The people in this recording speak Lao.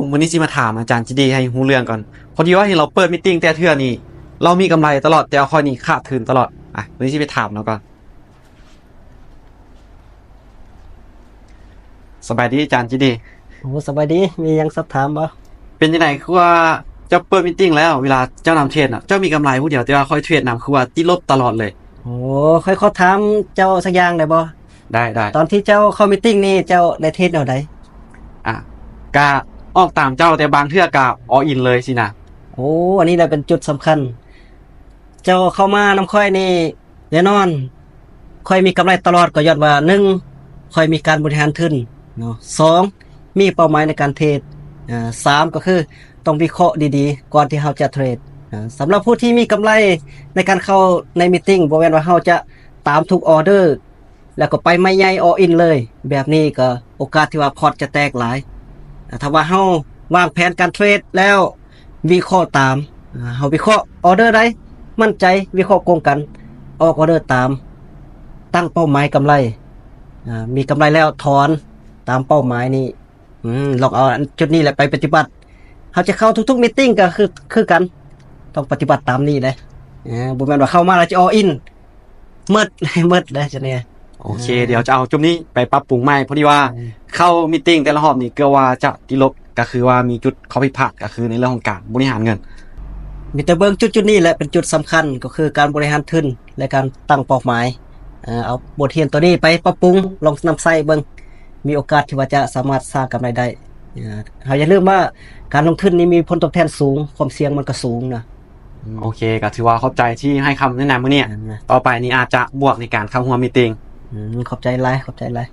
ມື້ນີ້ຊິມາຖາມອາຈານຈີດີໃຫ້ຮູ້ເລື່ອງກ່ອນ. ພໍດີວ່າເຫັນລາວເປີດມີດຕິງແຕ່ເທື່ອນີ້ ລາວມີກຳໄລຕະຫຼອດ, ແຕ່ວ່າຂ້ອຍນີ້ຂາດທຶນຕະຫຼອດ. ອ່ະ ມື້ນີ້ຊິໄປຖາມລາວກ່ອນ. ສະບາຍດີອາຈານຈີດີ. ໂອ້ ສະບາຍດີ. ມີຫຍັງສອບຖາມບໍ່? ເປັນຈັ່ງໃດຄືວ່າເຈົ້າເປີດມີດຕິງແລ້ວ ເວລາເຈົ້ານຳເທຣດນະ ເຈົ້າມີກຳໄລຜູ້ດຽວ, ແຕ່ວ່າຂ້ອຍເທຣດນຳຄືວ່າຕິດລົບຕະຫຼອດເລີຍ. ໂອ້ ຂ້ອຍຂໍຖາມເຈົ້າສັກຢ່າງໄດ້ບໍ່? ໄດ້, ໄດ້. ຕອນທີ່ເຈົ້າເຂົ້າມີດຕິງນີ້ ເຈົ້າໄດ້ເທຣດແນວໃດ? ອ່າ ກະອອກຕາມເຈົ້າ, ແຕ່ບາງເທື່ອກະ all in ເລີຍຊີ້ນະ. ໂອ້ ອັນນີ້ແຫຼະເປັນຈຸດສຳຄັນ. ເຈົ້າເຂົ້າມານຳຂ້ອຍນີ້ ແນ່ນອນ ຂ້ອຍມີກຳໄລຕະຫຼອດ ກໍຍ້ອນວ່າ ໜຶ່ງ ຂ້ອຍມີການບໍລິຫານທຶນເນາະ, ສອງ ມີເປົ້າໝາຍໃນການເທຣດ, ອາ ສາມ ກໍຄືຕ້ອງວິເຄາະດີໆ ກ່ອນທີ່ເຮົາຈະເທຣດ. ອາ ສຳລັບຜູ້ທີ່ມີກຳໄລໃນການເຂົ້າໃນມີດຕິງ ບໍ່ແມ່ນວ່າເຮົາຈະຕາມທຸກອໍເດີ ແລ້ວກໍໄປໄມ້ໃຫຍ່ all in ເລີຍ, ແບບນີ້ກໍໂອກາດທີ່ວ່າພອດຈະແຕກຫຼາຍ. ອາ ຖ້າວ່າເຮົາວາງແຜນການເທຣດແລ້ວ ວິເຄາະຕາມ, ອາ ເຮົາວິເຄາະອໍເດີໃດໝັ້ນໃຈ ວິເຄາະກົງກັນ ອອກອໍເດີຕາມ, ຕັ້ງເປົ້າໝາຍກຳໄລ, ອາ ມີກຳໄລແລ້ວຖອນຕາມເປົ້າໝາຍນີ້. ອືມ ລອງເອົາອັນຈຸດນີ້ແຫຼະໄປປະຕິບັດ. ເຮົາຈະເຂົ້າທຸກໆມີດຕິງກໍຄື ຄືກັນ, ຕ້ອງປະຕິບັດຕາມນີ້ເດ້. ເອີ ບໍ່ແມ່ນວ່າເຂົ້າມາແລ້ວຈະ all in ໝົດ ໝົດເດ້ ຈະແນ່. ໂອເຄ ເອີ ດຽວຈະເອົາຈຸດນີ້ໄປປັບປຸງໃໝ່. ພໍດີວ່າ ອືມ ເຂົ້າມີດຕິງແຕ່ລະຮອບນີ້ເກືອບວ່າຈະຕິດລົບ, ກໍຄືວ່າມີຈຸດຂໍ້ຜິດພາດ ກໍຄືໃນເລື່ອງຂອງການບໍລິຫານເງິນ. ມີແຕ່ເບິ່ງຈຸດໆນີ້ແຫຼະເປັນຈຸດສຳຄັນ, ກໍຄືການບໍລິຫານທຶນ ແລະ ການຕັ້ງເປົ້າໝາຍ. ເອີ ເອົາບົດຮຽນຕົວນີ້ໄປປັບປຸງ, ລອງນຳໃຊ້ເບິ່ງ, ມີໂອກາດທີ່ວ່າຈະສາມາດສ້າງກຳໄລໄດ້. ເອີ ເຮົາຢ່າລືມວ່າການລົງທຶນນີ້ມີຜົນຕອບແທນສູງ, ຄວາມສ່ຽງມັນກໍສູງນະ. ອືມ ໂອເຄ ກໍຖືວ່າຂອບໃຈທີ່ໃຫ້ຄຳແນະນຳມື້ນີ້. ອືມ ຕໍ່ໄປນີ້ອາດຈະບວກໃນການເຂົ້າຮ່ວມມີດຕິງ. ອືມ ຂອບໃຈຫຼາຍ, ຂອບໃຈຫຼາຍ.